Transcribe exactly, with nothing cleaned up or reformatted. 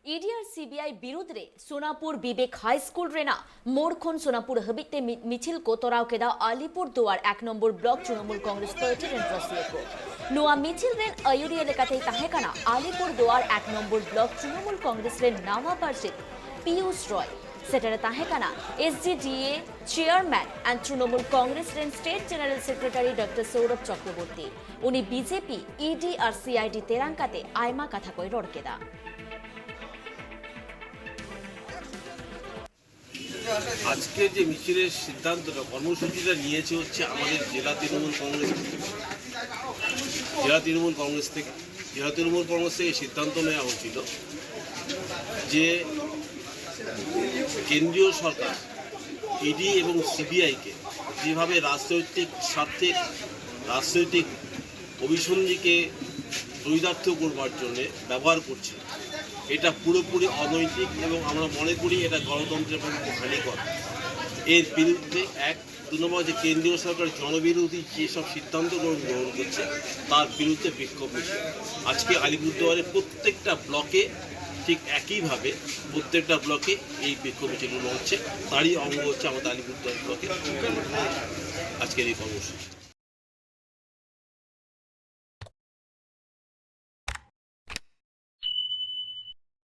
ID ᱟᱨ ᱥᱤᱵᱤᱟᱭ ᱵᱤᱨᱩᱫᱽ ᱨᱮ ᱥᱳᱱᱟᱯᱩᱨ ᱵᱤᱵᱮᱠ ᱦᱟᱭ school ᱨᱮᱱᱟᱜ ᱢᱳᱲ ᱠᱷᱚᱱ ᱥᱳᱱᱟᱯᱩᱨ ᱦᱟᱹᱵᱤᱡ ᱛᱮ ᱢᱤ- ᱢᱤᱪᱷᱤᱞ ᱠᱚ ᱛᱚᱨᱟᱣ ᱠᱮᱫᱟ ᱟᱞᱤᱯᱩᱨ ᱫᱩᱣᱟᱨ ᱮᱠ number block Trinamool Congress party ᱨᱮᱱ ᱨᱟᱹᱥᱤᱭᱟᱹ ᱠᱚ᱾ ᱱᱚᱣᱟ ᱢᱤᱪᱷᱤᱞ ᱨᱮᱱ ᱟᱹᱭᱩᱨᱤᱭᱟᱹ ᱞᱮᱠᱟᱛᱮᱭ ᱛᱟᱦᱮᱸ ᱠᱟᱱᱟ ᱟᱞᱤᱯᱩᱨ ᱫᱩᱣᱟᱨ ᱮᱠ ᱱᱚᱢᱵᱚᱨ ᱵᱞᱚᱠ ᱛᱨᱤᱱᱚᱢᱩᱞ ᱠᱚᱝᱜᱨᱮᱥ ᱨᱮᱱ ᱱᱟᱣᱟ ᱯᱟᱨᱥᱮᱛ ᱯᱤᱭᱩᱥ ᱨᱚᱭ᱾ ᱥᱮᱴᱮᱨᱮ ᱛᱟᱦᱮᱸ ᱠᱟᱱᱟ SJDA chairman and Trinamool Congress ᱨᱮᱱ state general secretary doctor Sourav Chakraborty. ᱩᱱᱤ ᱵᱤᱡᱮᱯᱤ, ᱤᱰᱤ ᱟᱨ ᱥᱤᱟᱭᱰᱤ ᱛᱮᱨᱟᱝ ᱠᱟᱛᱮ ᱟᱭᱢᱟ ᱠᱟᱛᱷᱟ ᱠᱚᱭ ᱨᱚᱲ ᱠᱮᱫᱟ᱾ আজকে যে মিছিলের সিদ্ধান্তটা, কর্মসূচিটা নিয়েছে হচ্ছে আমাদের জেলা তৃণমূল কংগ্রেস, জেলা তৃণমূল কংগ্রেস থেকে জেলা তৃণমূল কংগ্রেস থেকে সিদ্ধান্ত নেওয়া হয়েছিল যে কেন্দ্রীয় সরকার ইডি এবং সিবিআইকে যেভাবে রাজনৈতিক স্বার্থে, রাজনৈতিক অভিসন্ধিকে চরিতার্থ করবার জন্য ব্যবহার করছে, এটা পুরোপুরি অনৈতিক এবং আমরা মনে করি এটা গণতন্ত্রের প্রতি হানিকর। এর বিরুদ্ধে এক, দু নম্বর, যে কেন্দ্রীয় সরকার জনবিরোধী যেসব সিদ্ধান্ত গ্রহণ গ্রহণ করছে, তার বিরুদ্ধে বিক্ষোভ মিছিল। আজকে আলিপুরদুয়ারে প্রত্যেকটা ব্লকে ঠিক একইভাবে প্রত্যেকটা ব্লকে এই বিক্ষোভ মিছিলগুলো হচ্ছে। তারই অঙ্গ হচ্ছে আমাদের আলিপুরদুয়ার ব্লকে আজকের এই কর্মসূচি।